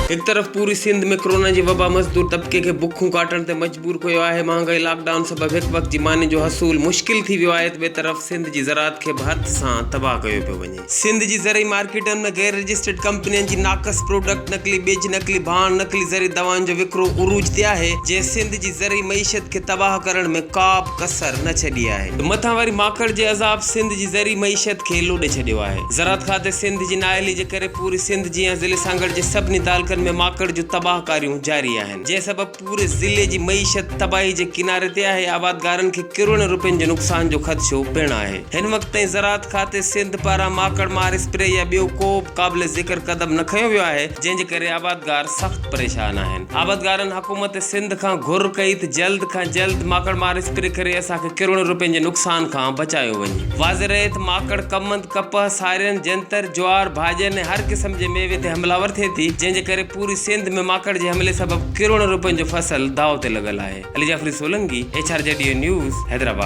هڪ طرف پوري سنڌ ۾ ڪرونا جي وبا مزدور طبقي کي بکون ڪاٽڻ تي مجبور ڪيو آهي، مهانگائي لاڪ ڊائون سبب هڪ وقت جي ماني جو حصول مشڪل ٿي ويو آهي ته ٻئي طرف سنڌ جي زراعت کي به هٿ سان تباهه ڪيو پيو وڃي. سنڌ جي زرعي مارڪيٽن ۾ غير رجسٽرڊ ڪمپنين جي ناقص پروڊڪٽ، نقلي ٻج، نقلي ڀاڻ، نقلي زرعي دوائن جو وڪرو عروج تي آهي، جنهن سنڌ جي زرعي معيشت کي تباهه ڪرڻ ۾ ڪابه ڪسر نه ڇڏي آهي. مٿان وري ماڪڙ جي عذاب سنڌ جي زرعي معيشت کي لوڏي ڇڏيو آهي. زراعت کاتي سنڌ جي نااهلي جي ڪري پوري سنڌ جيان ضلعي سانگهڙ جي سڀني تعلقن ۾ ماڪڙ جون تباهه ڪاريون جاري آهن، جنهن سبب پوري ضلعي جي معيشت تباهي جي ڪناري تي آهي، آبادگارن کي ڪروڙين روپين جي نقصان جو خدشو پڻ آهي. هن وقت تائين زراعت کاتي سنڌ پاران ماڪڙ مار اسپري يا ٻيو ڪو به قابل ذڪر قدم نه کنيو ويو آهي، جنهن جي ڪري آبادگار سخت پريشان آهن. آبادگارن حڪومت سنڌ کان گهر ڪئي ته جلد کان جلد ماڪڙ مار اسپري ڪري اسان کي ڪروڙين روپين جي نقصان کان بچايو وڃي. واضح رهي ته ماڪڙ ڪمند، ڪپهه، سارين، جنتر، جوار، ڀاڄين ۽ هر قسم جي ميوي تي حمله آور ٿئي ٿي، جنهن جي ڪري پوري سنڌ ۾ ماڪڙ جي حملي سبب ڪروڙين روپين جو فصل داء تي لڳل آهي. Ali Jafri Solangi, H R G D A news, Hyderabad.